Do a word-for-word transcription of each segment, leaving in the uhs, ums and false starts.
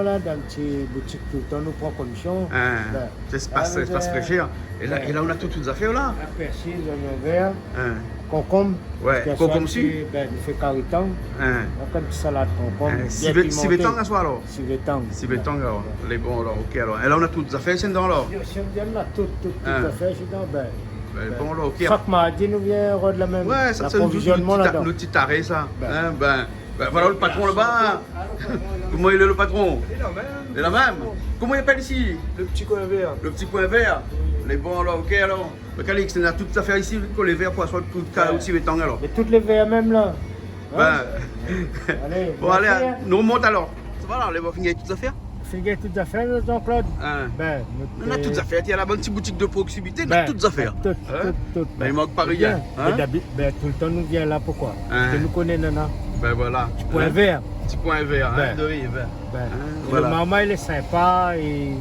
La, dan ti boutik toultan nou pran komision. Hein, bin, sé pa, la, sé pa nou fé frèshèr. É la, é la, nou na tout, tout zafèr la. La pèrsi, zoignon vèr, hein, konkonm. Ouais, konkonm osi. Bin, nou fé kari tang. Hein. Donk, in ti salad konkonm, hein, bien pimanté. Sivé tang aswar alor. Sivé tang. Sivé tang alor. Ouais. Lé bon alor, OK alor. É la, nou na tout zafèr isi dedan alor. Wi, isi dedan nou na tout, tout, tout zafèr isi dedan, bin. Bin, bon alor, OK. Shak mardi nou vien rod la mèm. Ouais, sa sé nout ti, nout ti taré sa. Bin. Hein, bin. Bin, voilà le patron laba. Koman i lé, le patron ? Lé la mèm. Lé la mèm. Koman i apèl isi ? Le Petit Coin Vert. Le Petit Coin Vert. Lé bon alor, OK alor. Mé Calix, nou na tout zafèr isi, pou lé vèr, pou aswar, pou kari, osi, bétang alor. Mé tout lé vèr mèm la. Hein ? Bin. Alé, bon, alé, mèrsi, hein. Nou mont alor. Sa va la, lé bon, fini tout zafèr ? Fini tout zafèr, Jean-Claude. Hein. Bin, nou na tout zafèr. Tiens, la bonne petite boutique de proximité, nou na tout zafèr. Bin, tout, tout, tout. Bin, i mank pa rien, hein ? Mé d'abitude, bin, toultan nou vien la, poukoi ? Hein. Parske nou koné nana. Bin voilà. Ti Coin Vert. Ti Coin Vert, hein, de rive. Bin, voilà. Le marmay lé sinpa, é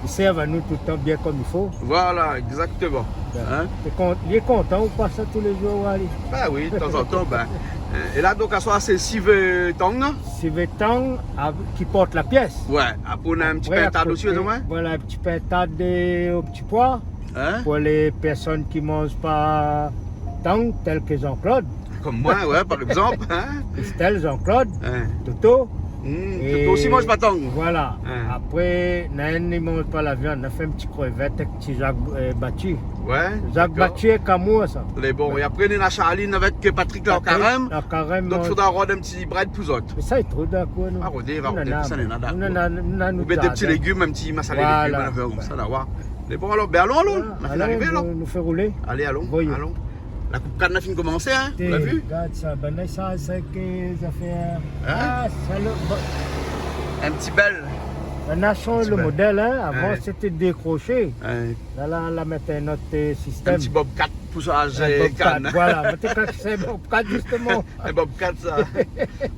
i sèrv anou toultan bien konm i fo. Voilà, exactement. Bin, hein ? Lé kon-, lé kontan, ou pas la tou lé zour, ou alé. Bin oui, tanzantan, bin. Hein, é la, donk, aswar, sé sivé tang. Sivé tang, av-, ki port la pièce. Ouais, apré, nou na in ti pintad osi, apré, voilà, in ti pintad de, o ti poi. Hein ? Pou lé pèrsone ki manz pa tang, tèl ke Jean-Claude. Konm moin, ouais, par égzanp, hein ? Christelle, Jean-Claude, hein ? Toto. Hmm, é Toto osi i manz pa tang. Voilà. Hein. Apré, na inn i manz pa la viann, nou la fé in ti krevèt èk ti zak, euh, bati. Ouais, dakor. Zak bati èk amour, sa. Lé bon. Ouais. É apré, nou na Charline avèk, euh, Patrick la, an karèm. Patrick, an karèm, donk, euh, fodra rod in ti brèd pou zot. Mé sa, i trouv dakor, nou. Ah, rod, va rod, nana, sa, nana, nou na, nana, nou na nout zardin. Oubien dé ti légim, in ti massalé légim, voilà, sa, la, wa. Lé bon, alor, bin, alon, alon. Voilà, nou la fine arivé, alon, alor. Nou, nou fé roulé. Alé, alon, alon. La koup kann la fine komansé, hein, ou la vu ? Gard sa, bin la, sa, sé ke zafèr. Hein ? Ah, sa, le, bon. In ti bèl. Bin la, nou la shanj le modèl, hein. In ti bèl. Avan, sété dékroshé. Ouais. La, la, la, mèt in not, euh, sistèm. In ti bobcat pou sharz kann. In bobcat, voilà. Mé té kan sé bobcat, zistoman. In bobcat, sa.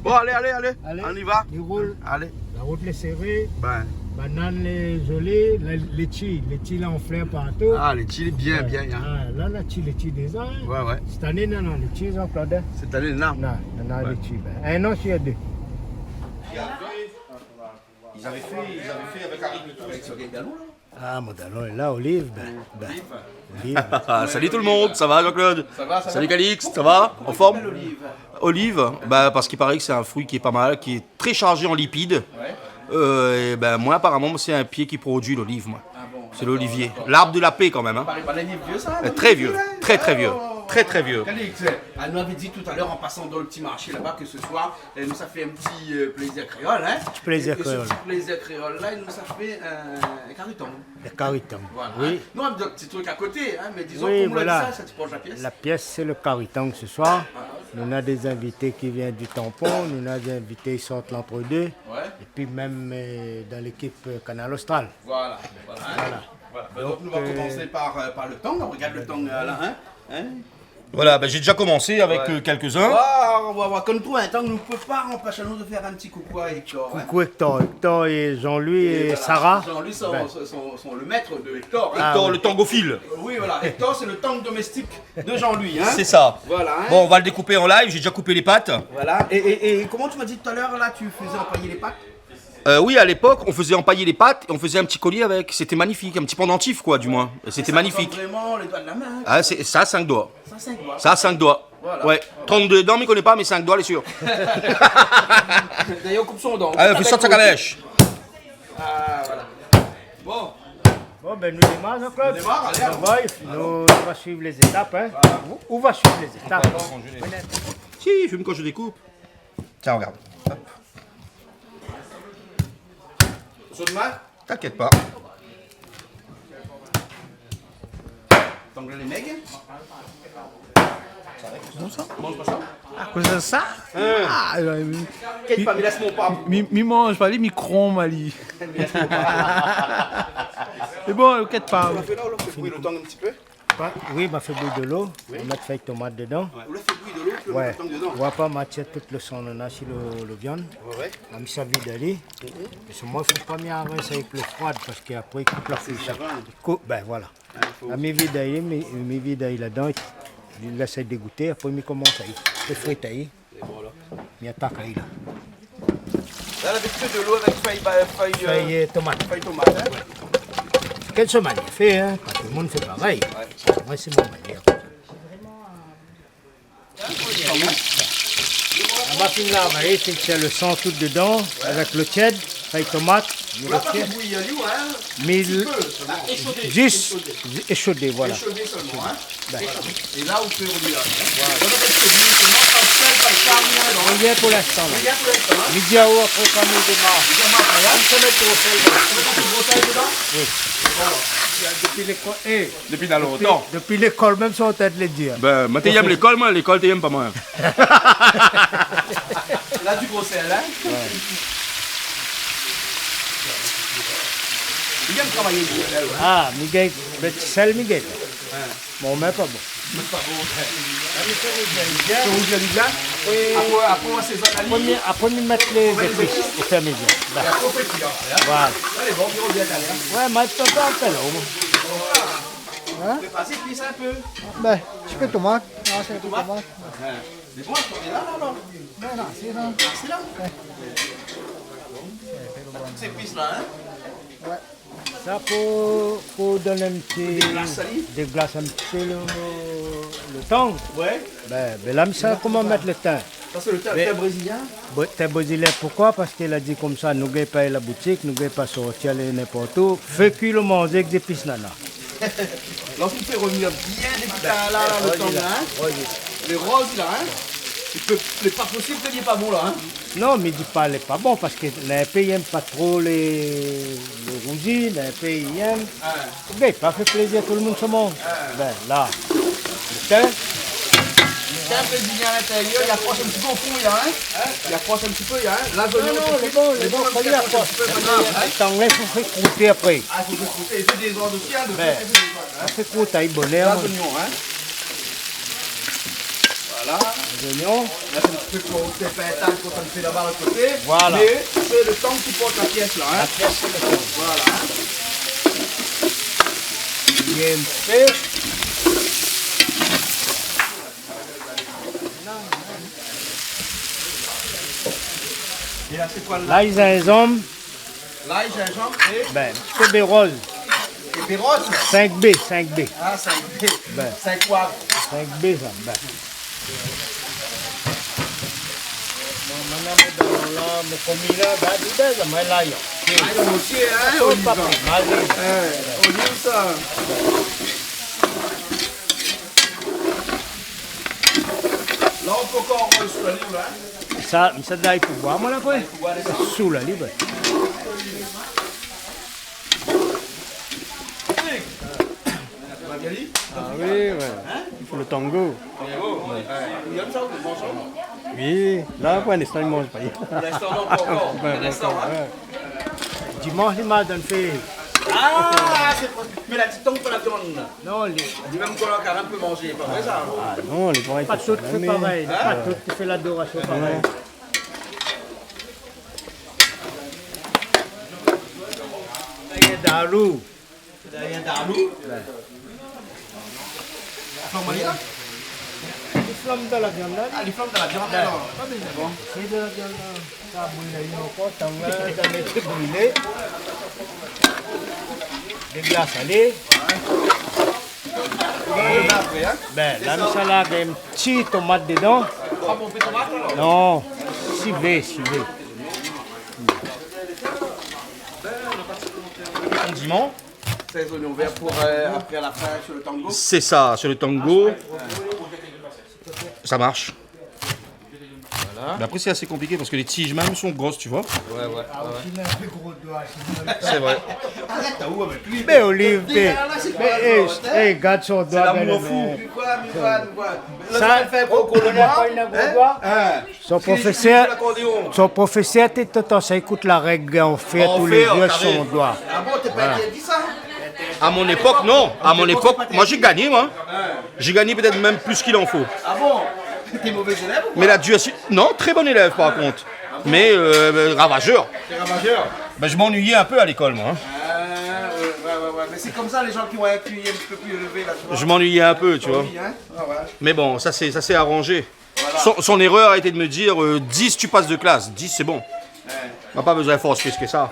Bon, alé, alé, alé. Alé, on y va. I roul. Alé. La rout lé séré. Bin. Banane lé zoli. La, létshi, létshi la an flèr partou. Ah, létshi lé bien, bien, hein. Ah, la, la, létshi, létshi déza, hein. Ouais, ouais. Sèt ané, nana, létshi, Jean-Claude, hein. Sèt ané, nana. Nana, nana, létshi, bin, in an si dé. Ils avaient fait, ils avaient fait avec Harry Potter, avec ce vieil ballon, là. Ah, mon dalon lé la, Olive, bin, bin, Olive. Salut tout le monde, ça va Jean-Claude ? Ça va, ça va. Salut Calix, ça va ? En forme ? Pourquoi tu t'appelles Olive ? Olive, bah, parce qu'il paraît que c'est un fruit qui est pas mal, qui est très chargé en lipides. Ouais. Euh, et ben, moi, apparemment, c'est un pied qui produit l'olive, moi. Ah bon, d'accord, d'accord. C'est l'olivier. L'arbre de la paix, quand même, hein. Paraît, paraît, il est vieux, ça, l'olivier, hein ? Euh, très vieux, très, très vieux. Ah, ouais, ouais, ouais. Très, très vieux. Calix, euh, nou lavé di talèr an pasan dan le ti marshé laba ke se soir, euh, nou sa fé in ti, euh, plézir kréol, hein. Ti plézir kréol. É, é se ti plézir kréol la, nou sa fé, euh, in kari tang. Le kari tang, oui. Voilà, hein. Nou na dot ti truk a koté, hein, mé dizon, oui, koman nou la di sa, sa ti port la pièce. La pièce, sé le kari tang se soir. Ah. Nou na dé zinvité ki vien du Tampon, nou na dé zinvité ki sort L'Entre-Deux, ouais, épi mèm, euh, dan lékip, euh, Kanal Austral. Voilà, voilà, hein. Voilà. Voilà. Donk, donk, nou va, euh, komansé par, euh, par le tang. Regard le tang, euh, la, hein. Hein ? Voilà, ben, j'ai déjà commencé avec, ouais, euh, quelques-uns. Wa, wa, wa, kan nou trouv in tang, nou pé pa anpèsh anou de fé in ti koukou a Hector, hein. Koukou Hector. Hector é Jean-Louis é Sarah. Jean-Louis sont, sont, sont, sont le maître de Hector, hein. Ah, oui. Hector, le tangophile. Euh, oui, voilà. Hector, c'est le tang domestique de Jean-Louis, hein. C'est ça. Voilà, hein. Bon, on va le découper en live, j'ai déjà coupé les pattes. Voilà. Et, et, et comment tu m'as dit tout à l'heure, là, tu faisais empailler les pattes ? Euh, oui, à l'époque, on faisait empailler les pattes et on faisait un petit collier avec. C'était magnifique, un petit pendentif, quoi, du moins. Et c'était magnifique. Ça, ça compte vraiment les doigts de la main, hein. Ah, c'est, ça, cinq doigts. Ça, cinq doigts. Ça, cinq doigts. Voilà. Ouais. Trente-deux dents, mi koné pa, mé cinq doigts, lé sûr. D'ailleurs, on coupe son dent. Allez, on fait ça, ça calèche. Ah, voilà. Bon. Bon, ben, nou démar, Jean-Claude. Nou démar, alé, alon. Nou va, nou va suiv lé zétap, hein. Voilà. Ou, ou va suiv lé zétap. Pardon. Si, je fume quand je découpe. Tiens, regarde. Hop. Sur demain ? T'inquiète pas. Tang lé mèg. Bon, sa ? Manz pa sa ? Akoz de sa ? Hein ? Ah, euh, mi, mi, mi manz pa li, mi krom ali. Mé bon, inkièt pa. Ou la fé la, ou la fé bouyi le tang in ti pé ? Pa, oui, ma fé bouyi dolo, oui, ma mèt fèy tomat dedan. Ouais. Ou la fé bouyi dolo, pi ou mèt le tang dedan. Ouais. Ou va pa matir tout le san nana si le, le viann. Ouais, ouais. Ma mi sa vid ali. Mhm. Parske moin, fo pa mi arès avèk le froi, parske apré, i koup la fish. Sé sa va. I koup, ben voilà. Ouais, i fo. La, mi vid ali, mi, mi vid ali ladan, mi lès ali dégouté, apré, mi komans ali. Lé frit ali. É voilà. Mi atak ali la. La, la fé kui dolo avèk fèy, ba, fèy, euh, fèy, euh, tomat. Fèy tomat, hein. Kèl son manièr fé, hein. Pa tout le moun i fé parèy. Ouais. Moin, sé mon manièr. La mashine la, ou voi, i tir le san tout dedan, avèk le tièd, fèy tomat, nou rofé. Mil, zis, éshofé, voilà. Éshofé solman, hein. Bin. É la, ou fé roulir. Voilà. Ou fé roulir solman, pa d'sèl, pa d'sèl, rien dedan. Rien pou linstan, la. Rien pou linstan, hein. Midi aou, apré, kan nou démar. Midi aou, apré, hein. Ou sa mèt gro sèl dedan. Ou sa mèt gro sèl dedan ? Oui. Voilà. Dopi lékol, é, dopi lontan. Dopi lékol, mèm si ou tèt lé dir. Bin, moin té yèm lékol, moin, lékol té yèm pa moin. La, di gro sèl, hein ? Ouais. Li yèm travay, gro sèl, ouais. Ah, mi gingn, mé sèl, mi gingn. Hein. Bon, mé pa bon. Mé pa bon, hein. Fé rouzi ali bien. Fé rouzi ali bien. Apré, apré, ou asézone ali. Apré, mi, apré, mi mèt lé zépis o fur é a mezir. É apré, ou fé kui, hein. Voilà. Alé, bon, mi rovien talèr. Ouais, mé atann in pé la, o moin. Hein ? Fé pasé, kui sa in pé. Bin, ti pé tomat. Ah, sé in pé tomat. Ouais. Mé bon, atann, la, la, la. Non, non, sé la. Ah, sé la. Ouais. Tout sé zépis la, hein ? Ouais. Sa pou, pou donn in ti, déglas ali. Déglas in ti pé le, le tang. Ouais. Bin, bin la, mi sa koman mèt le tin. Sa sé le tin, le tin brézilien. Dakor. Bo-, tin brézilien, poukoi ? Parske la di konmsa, nou gingn pa alé la boutik, nou gingn pa sorti alé ninport ousa. Fé kui le manzé èk zépis nana. La, ou fé rovnir bien dopi talèr la, la, le tang la, hein. Ouais, oui. Lé roz la, hein. Lé pa posib ke li lé pa bon la, hein. Non, mi di pa lé pa bon, parske néna in pé i yèm pa tro lé, lé rouzi, néna in pé i yèm. Ah. Bin, pa fé plézir tout le moun, solman. Ah. Bin, la, le tin. Le tin brézilien a l'intérieur, li akros in ti pé o fon, la, hein. Li akros in ti pé, la, hein. La, zoignon, non, non, lé bon, lé bon, pa li akros. Li akros in ti pé, hein. Tang la, i fo fé krouté apré. Ah, i fo fé krouté. É pi dé zot osi, hein, de fé dé zot, hein. Sa fé krouté bonèr, la, zoignon, hein. Voilà. Lé zoignon. La, sé in ti pé pou fé pintaz, pou fé laba lot koté. Voilà. Mé sé le tang ki port la pièce la, hein. La pièce, sé le tang. Voilà, hein. Bien fé. É la, sé koi la ? Lay, zinzanm. Lay, zinzanm é ? Bin, in ti pé bé roz. É bé roz ? Sink bé, sink bé. Ah, sink bé. Bin. Sink poiv. Sink bé, sa, bin. Moin, moin, moin, dan la, mon komi la, bin, di bin, sa, moin, lay, hein. Lay osi, hein, oliv. Sa pa pli mal, hein. Hein, oliv, sa. La, ou pé ankor roz sou la liv, la, hein. Sa, mi sa done ali pou boir, moin, la, apré. Pou boir, lé sa. Sou la liv, ouais. Magali ? Ah oui, ouais. Hein ? I fo le tango. Tango, ouais. Ou yèm sa, ou manz sa ? Oui, la, pou linstan, mi manz pa. Pou linstan, non, pa ankor. Ouais, pou linstan, hein. Dimans, li ma donn fé. Ah, sé pou, mé la ti tang pa la viann. Non, li... Li mèm kan la karin pé manzé, pa vré sa ? Ah non, lé pa tout fé parèy. Hein ? Pa tout i fé ladorasion parèy. Dalou. Dalou. La flanm ali la ? Li flanm dan la viann la, li. Ah, li flanm dan la viann, alor. Pa bézoin. Bon. Sé dan la viann la. Sa brilé ankor, tang la, sa mèt brilé. Déglas alé. Ouais. Bin, la, mi sa la, in ti tomat dedan. Pa bonpé tomat, alor ? Non, sivé, sivé. Kondiman. Sé zoignon vèr pou, euh, apré, a la fin, sur le tango. Sé sa, sur le tango. Ça marche. Voilà. Mé apré, sé asé konpliké parske lé tiz mèm lé gro, tu vois. Ouais, ouais, ouais. Sé vré. Arèt, t'as où avec lui ? Mé Olive, mé, é, gard son doi. Sé lamour fou. Mé koi, mé koi, mé koi ? Sa, la fé in gro doi. Hein ? Son profésèr, son profésèr té tonton, sa i kout la règ an fèr, tou lé zèr, son doi. Ah bon, té pa interdit sa ? À mon époque, non. À mon époque, moi, j'ai gagné, moi. J'ai gagné peut-être même plus qu'il en faut. Ah bon ? T'étais mauvais élève ou quoi ? Mais la durci-, non, très bon élève par contre. Ah bon ? Mais, euh, ravageur. T'es ravageur ? Ben, je m'ennuyais un peu à l'école, moi, hein. Ah, ouais, ouais, ouais, ouais. Mais c'est comme ça, les gens qui ont un Q I un petit peu plus élevé, là, tu vois. Je m'ennuyais un peu, tu vois. Bah oui, hein. Ah ouais. Mais bon, ça c'est, ça s'est arrangé. Voilà. Son, son erreur a été de me dire, euh, dix, tu passes de classe. Dix, c'est bon. Ouais. On n'a pas besoin de force plus que ça.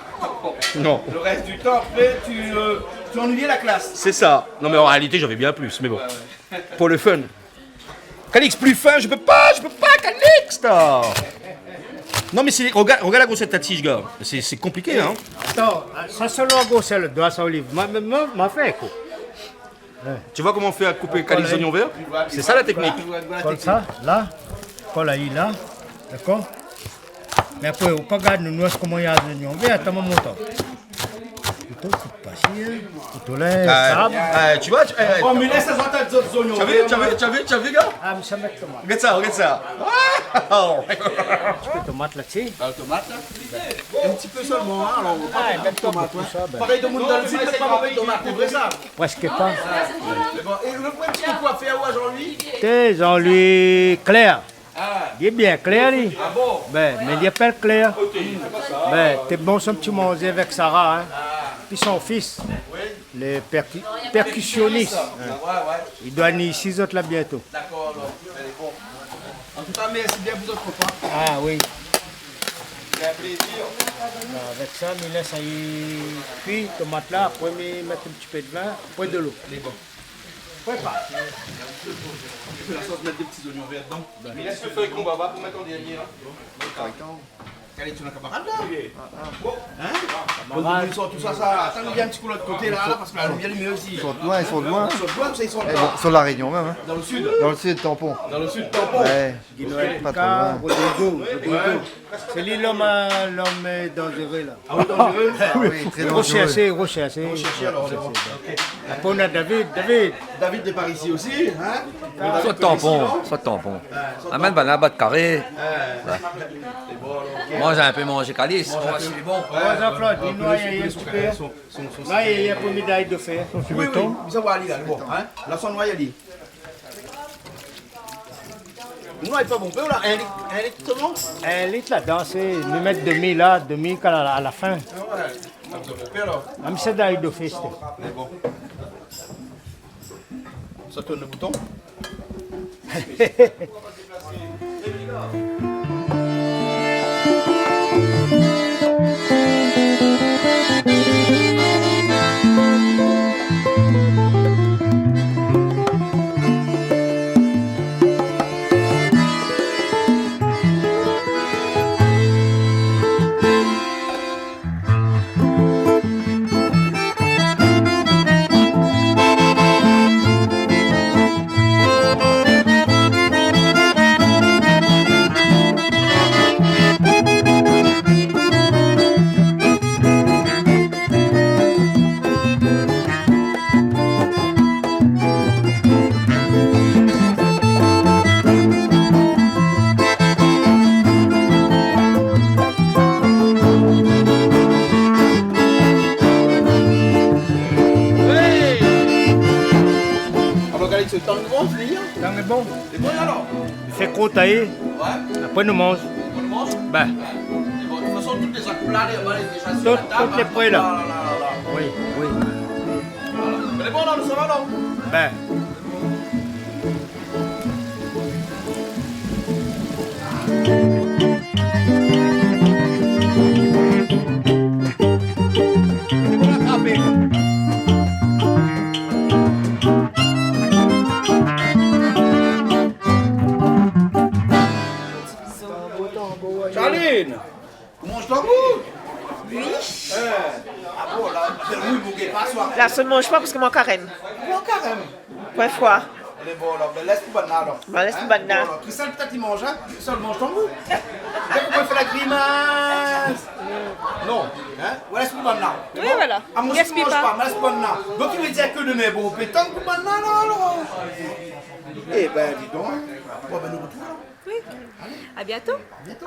Non. Le reste du temps, après, tu, euh, tu ennuyais la classe. C'est ça. Non, mais en réalité, j'avais bien plus, mais bon. Ouais, ouais. Pour le fun. Calix, plus fin, je peux pas, je peux pas, Calix, là. Non, mais c'est, regarde, regarde la grosseur de ta tige, gars. C'est, c'est compliqué, hein. Atann, sa sé la grosèr lo doi, sa, Olive. Ma, ma, ma, ma fé, koi. Tu vois comment on fait à couper, Calix, les oignons verts ? C'est ça la technique. Kol sa la, kol ali la, dakor ? Mé apré, ou pa gard, nou, nou, koman i lé zoignon vèr, atann, mon tan. Kouto, koup pa si, hein. Kouto la, ah, sab. Ah, tu vois, tu, eh, eh, bon, mé lès sa, sa, sa, zoignon vèr, tu as vu, tu as vu, tu as vu, gars ? Ah, mé sa mèt tomat. Regarde ça, regarde ça. Ah ! Ti pé tomat la, tu sais. Ah, tomat, là. Un petit peu seulement, hein, alors, on va pas mettre tout, hein. Parèy, tout moun dan le sud, mèt pa bonpé tomat, sé vré sa ? Prèsk pa. Mé bon, é lo, lo ti koukou a fé aou, Jean-Louis ? Té, Jean-Louis Claire. Ah. Li lé bien klèr, li. Ah bon ? Bin, mé li apèl Claire. Bin, té bon son ti manzé avèk Sarah, hein. Pi son fis, le percu-, percussionniste. Ouais, ouais. Li doi ni isi, zot la, bientôt. Dakor, alor. Alé, bon. An tou ka, mèrsi bien pou zot repa. Ah oui. Sé in plézir. Avèk sa, mi lès ali kui, tomat la, apré mi mèt in ti pé de vin, apré de lo. Lé bon. Prépar. La sos, mèt dé ti zoignon vèr dedan. Bin. Mé lès lo fèy konbava pou mèt an dernié, hein. Bon. Kèl é ti kamarad la ? Bon, hein ? Kamarad. Donk, i sort tout sa, sa. Atann, nou vien in ti kou lot koté la, la, parske la limièr lé mié osi. Sort loin, i sort loin. Sort loin, sa, i sort loin. Eh bon, sur La Réunion même, hein. Dan le sud. Dans le sud, Tampon. Dan le sud, Tampon. Ouais. Guinois, pa tro loin. Rodrigo, Rodrigo. Ouais. Sé li lom, euh, lom, euh, danzéré la. Ah oui, danzéré. Ah oui, très dangereux. Recherché, recherché. Recherché, alors, c'est bon. Ok. Apré, nou na David, David. David lé par isi osi, hein ? Sort Tampon, sort Tampon. Ouais, sort Tampon. Amèn banna bat karé. Ouais. Ouais. Sé bon, alor, ok. Manz in pé, manz Calix, manz in pé. Bon, ouais, Jean-Claude, ouais, ouais, ouais, ouais. Son, son, son, ouais, son, son. Là, il y a, il y a promis d'aller de fer. Oui, oui, mé sa va alé la, lé bon, hein ? La son noy ali. Non, lé pa bonpé la, in lit, in lit solman ? In lit ladan, sé, mi mèt demi la, demi kan a la, a la fin. Ah ouais. Ah, sa bonpé alor. Mèm sé dan le dofé, sé. Mé bon. Sa tourn lo bouton. Alor, Calix, tan lé bon, fini, hein ? Tan lé bon. Lé bon, alor ? Fé kour, tayé. Ouais. Apré, nou manz. Apré, nou manz ? Bin. Lé bon, de tout fason, tout lé zot pla, lé, lé déza sur la tab, hein. Tout, tout lé pré la. La, la, la, la. Oui, oui. Voilà. Mé lé bon, la, nou sava, la. Bin. Charline, ou manz tangou ? Oui. Eh. Ah bon, la, bin oui, mon gars, pa soir. La, mi manz pa parske moin karèm. Moin karèm. Poin foi. Alé, bon, alor, bin, lès pou banna, alor. Bin, lès pou banna. Hein ? Bon, alor, Christelle, pétèt, li manz, hein ? Christelle manz tangou. Pétèt ou pé fé la grimas. Non, hein ? Ou lès pou banna. Oui, bon. Voilà. Ah, moin osi, mi manz pa, mé lès pou banna. Donk, i vé dir ke demin, bon, pétèt pou banna, la, alor. Eh bin, di donk, hein. Bon, bin, nou artrouv, alor. Oui. À bientôt. À bientôt.